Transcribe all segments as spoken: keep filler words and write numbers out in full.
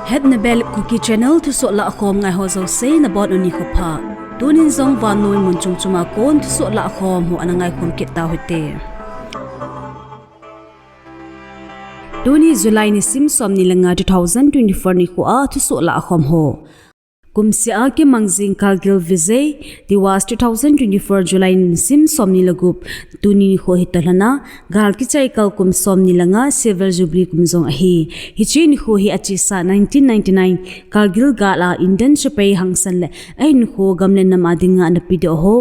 Hetna bel Kuki Channel thusoh lahkhom ngai ho jouse nabonun nikho pha. Tunin jong vannoi mun chom choma kon thusoh lahkhom ho ana ngaikhom kit tau hite. Tuni July nisim somni le nga, two thousand twenty-four nikho a thusoh lahkhom ho. Kumsea kimang jing Kargil Vijay Diwas two thousand twenty-four July nisim somni le gup, tuni nikho hi tohlhona, gal kichai kal kum somni le nga, Silver Jubilee kum jong ahi. Hiche nikho hi achesa nineteen ninety-nine Kargil gal a Indian sepai hangsan le ahinkho gam le nam a dinga ana pedoh ho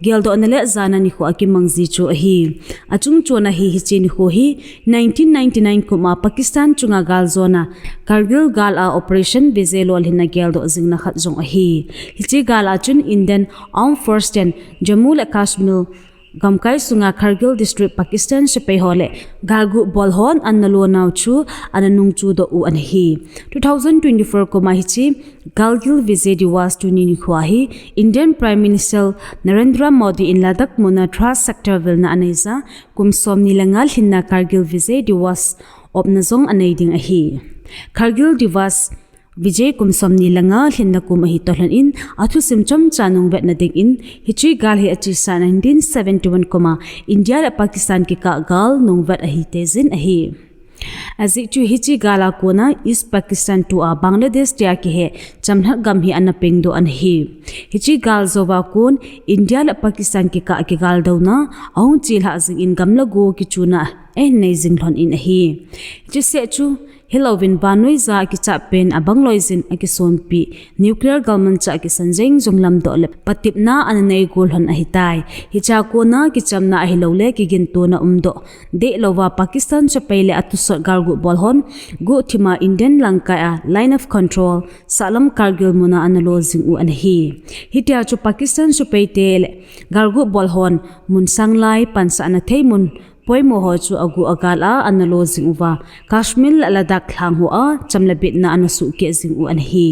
geldohna le jana nikho a kimang ji chu ahi. Achungchon a hi hiche nikho hi nineteen ninety-nine kum a Pakistan chunga gal jona Kargil gal a Operation Vijay lolhinna geldoh jingna khat jong ahi. Hiche gal a chun Indian Armed Force ten Jammu le Kashmir gamkai sunga Kargil District Pakistan sepai ho le galguh bol hon ana lonau chu ana nungchudoh u ana hi. Two thousand twenty-four kum a hiche Kargil Vijay Diwas tuni nikho a hi Indian Prime Minister Narendra Modi in Ladakh muna Trust Sector vilna aneija kum somni le nga lhinna Kargil Vijay Diwas opna jong anei ding ahi. Kargil Diwas Vijay kum somni le nga lhinna kum ahi tohlhon in, athusim chomcha nungvetna dingin, hiche gal hi achesa nineteen seventy-one kum a India le Pakistan kikah gal nungvet ahi tijin ahi. Ajeh chu hiche gal a kona East Pakistan tua Bangladesh tia kihe chamlhat gam hi ana pengdoh ana hi. Hiche gal jouva kon India le Pakistan kikah kigaldouna ahung chelhah jingin gam le go kichuna ahin nei jing lhon in ahi. Hiche seh chu hilouvin vannoija kichah pen abang loijin akisonpi nuclear galmanchah kisan jeng jong lamdoh le patepna ana nei go lhon ahitai. Hichea kona kichamna ahilou le kigintona umdoh deh louva Pakistan sepai le athusot galguh bol hon guhthima Indian langkai a Line of Control sahlam Kargil muna ana lo jing u ana hi. Hitia chu Pakistan sepai te le galguh bol hon mun sang lai pansahna thei mun poimo ho chu aguh agal a ana lo jing uva, Kashmir le Ladakh lhang ho a cham le bitna ana suhkeh jing u ana hi.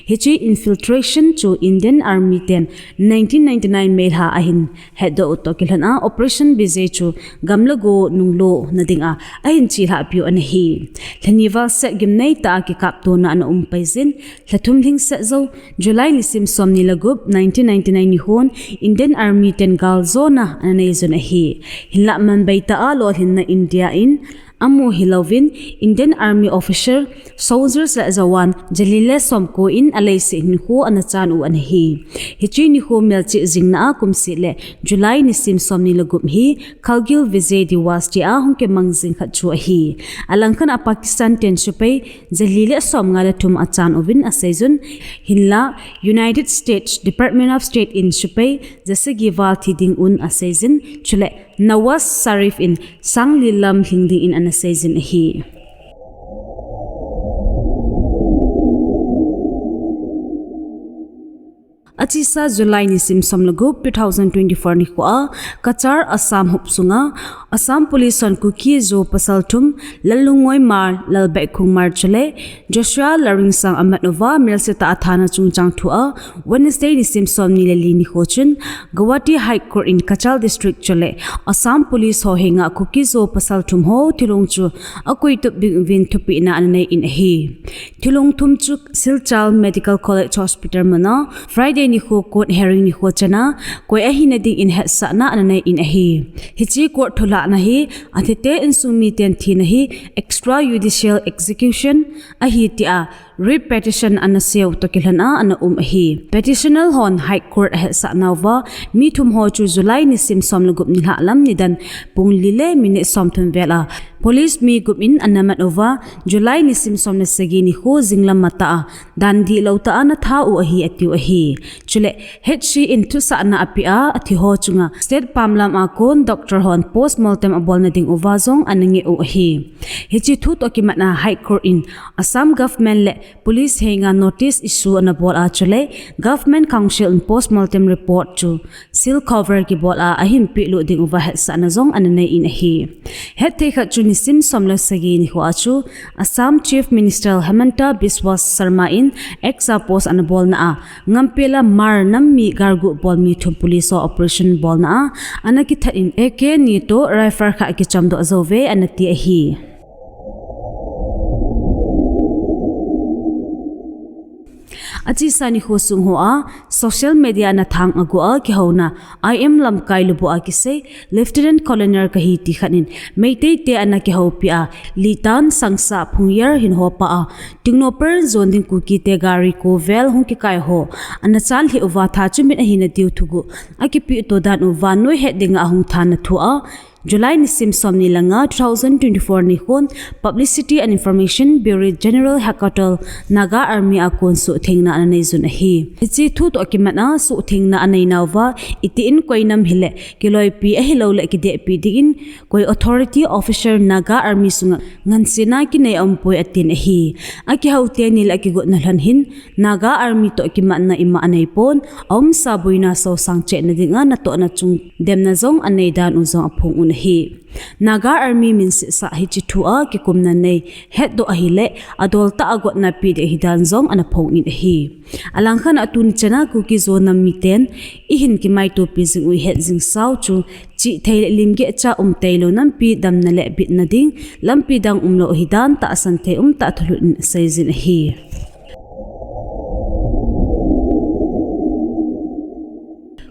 Hiche infiltration chu Indian Army ten nineteen ninety-nine May lha ahin hetdoh u toh kilhon a Operation Vijay chu gam le go nunglona dinga ahin chelhah piu ana hi. Lhani val seh gimnei tah a kikaptona ana um paijin, lha thum lhingset jou, July nisim somni le gup, nineteen ninety-nine nihon Indian Army ten gal jona ana nei jun ahi. Hinlah manbei tah a lolhinna India in amu hilouvin Indian Army officer, soldiers le jawan jali le somko in aleiset hinkho ana chan u ana hi. Hiche nikho melchih jingna a kumset le July nisim somni le gup hi Kargil Vijay Diwas tia hung kimang jing khat chu ahi. Alangkhat a Pakistan ten sepai jali le somnga le thum achan uvin aseijun, hinlah United States Department of State in sepai jasagi val thi ding un aseijin, chule Nawaz Sharif in sangli lam lhing dingin ana seijin ahi. Achesa July nisim som le gup, two thousand twenty-four nikho a, Cachar Assam hopsunga, Assam Police hon Kuki Zo pasal thum, Lalungoi Hmar, Lalbeikhong Hmar chule Joshua Laringsang amat uva, melse tah a thana chungchang thua, Wednesday nisim somni le li nikho chun, Guwahati High Court in Cachar District chule Assam Police ho henga Kuki Zo pasal thum ho thilong chu akoitup ding uvin thupehna ana nei in ahi. Thilong thum chu Silchar Medical College Hospital muna Friday nikho court hearing nikho chana koi ahina dingin hetsahna ana nei in ahi. Hiche court thulhahna hi athite insung miten thina hi extrajudicial execution ahi tia writ petition ana seiyu toh kilhon a ana um ahi. Petitioner hon High Court ahetsah nauva mi thum ho chu July nisim som le gup nilhah lam nidan pung li le minute somthum vel a police mi gup in ana mat uva, July nisim som le sagi nikho jinglam matah a dan dihlou tah a ana that u ahi atiu ahi. Chule H C in thusahna apeh a, athi ho chunga state pamlam a kon doctor hon postmortem abolna ding uva jong ana ngeh u ahi. Hiche thu toh kimat a High Court in Assam government le Police henga notice issue ana bol a chule Government Council in postmortem report chu seal cover kibol a ahin pehlut ding uva hetsahna jong ana nei in ahi. Hetthei khat chu nisim som le sagi nikho a chu Assam Chief Minister Himanta Biswa Sarma in X a post ana bolna a, Ngampela Hmar nam mi galgu bol mi thum police ho operation bolna a ana kithat in A K ni toh rifle khat akichamdoh jouve ana ti ahi. Achesa nikho sung hoa social media a nathang agu a kihouna I M lamkai lubu a kisei Lieutenant Colonel kahi ti khat in Meitei te ana kihoupi a Litan, Sangsa, Phungyer hin hopa a Tengnoupal jon ding Kuki te gari ko vel hung kikai ho ana chan lheh uva tha chomit ahina diu thuguh akipehto dan u vannoi het dinga ahung thanna thu a July nisim somni le nga, two thousand twenty-four nikhon Publicity and Information Bureau General Headquarter Naga Army a kon suhthengna ana neijun ahi. Hiche thu toh akimat a suhthengna aneinauva, itin koi nam hile kiloipi ahilouleh kidehpi dingin koi authority officer Naga Army sunga ngansena kinei aumpoi atin ahi. Akihou teni le akigotna lhon hin Naga Army toh kimatna ima aneipon, aumsa boina sosang chehna dinga natohna chung demna jong anei dan u jong aphong un ahi. Naga Army min sehsah hiche thu a kikumna nei hetdoh ahile adoltah a gotna pe ding ahidan jong ana phong in ahi. Alangkhat a tuni chana Kuki-Zo nam miten ihin kimaitopi jing u ihet jing sau chu chihthei le limgeh cha umtailou nampi damna le bitna ding lampi dang umlou ahidan tahsan thei umtah thulhut in aseijin ahi.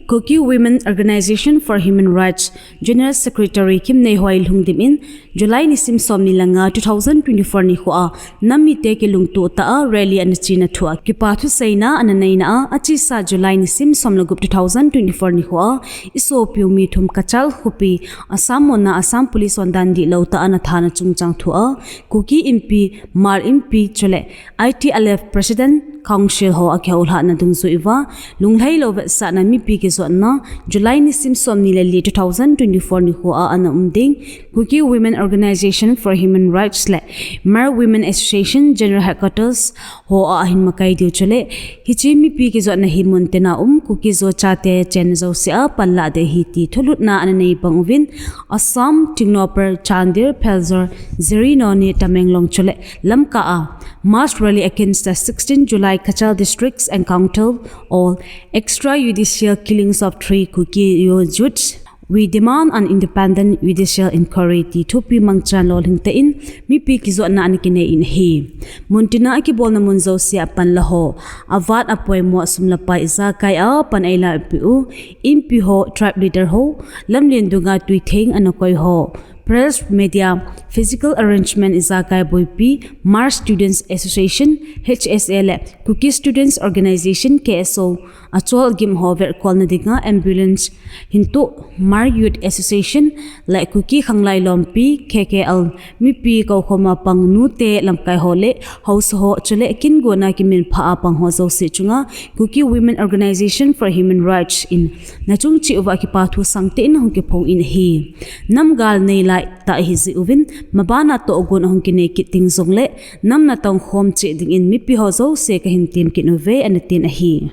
Kuki Women Organisation for Human Rights General Secretary Khimneihoi lhungdim in July nisim somni le nga, two thousand twenty-four nikho a nam mite kilungtoh tah a rally ana chena thu a kipa thuseina ana neina a, achesa July nisim som le gup, two thousand twenty-four nikho a isopiu mi thum Cachar khopi Assam muna Assam Police hon dan dihlou tah a ana thana chungchang thu a Kuki Inpi, Hmar Inpi chule I T L F President Council ho akihoulhahna dungjuiva lunglhailou vetsahna mipi kijotna July nisim somni le li, two thousand twenty-four nikho a ana um ding Kuki Women Organisation for Human Rights le Hmar Women Association General Headquarters ho a ahin makai diu chule hiche mipi kijotna hi muntina um Kuki-Zo chate chenna jouse a panlah ding ahi ti thulhutna ana nei bang uvin Assam, Tengnoupal, Chandel, Phelzar, Jiribam, Noney, Tamenglong chule Lamka a mass rally against the sixteen July Cachar districts encounter, all extrajudicial killings of three Kuki youths. We demand an independent judicial inquiry ti thupi mangchan lolhing tah in mipi kijotna ana kinei in ahi. Muntina akibolna mun jouse a panla ho, avat apoimo a sum le pai ijakai a pan eilahpeh u, Inpi ho, tribe leader ho, lamlen dunga tuitheng ana koi ho, press, media, physical arrangement ijakai boipi, Hmar Students Association, H S A le Kuki Students Organisation, K S O, achol agim ho verkolna dinga ambulance hintoh Hmar Youth Association le Kuki Khanglai Lompi, K K L, mipi koukhoma pang nute lamkai ho le haosa ho chule kingona kiminphah a pang ho jouse chunga Kuki Women Organisation for Human Rights in nachung cheh uva kipa thu sangtah in hung kiphong in ahi. Nam gal neilai tah ahi jeh uvin mabana tohgon ahung kinei kit ding jongle nam natongkhom cheh dingin mipi ho jouse kahin temkit uve ana tin ahi.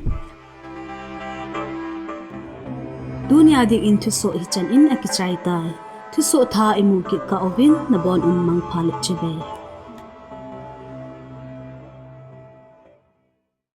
Tunia dingin thusoh hichan in akichaitai. Thusoh thah imu kit kah uvin nabon un mangpha le chibai.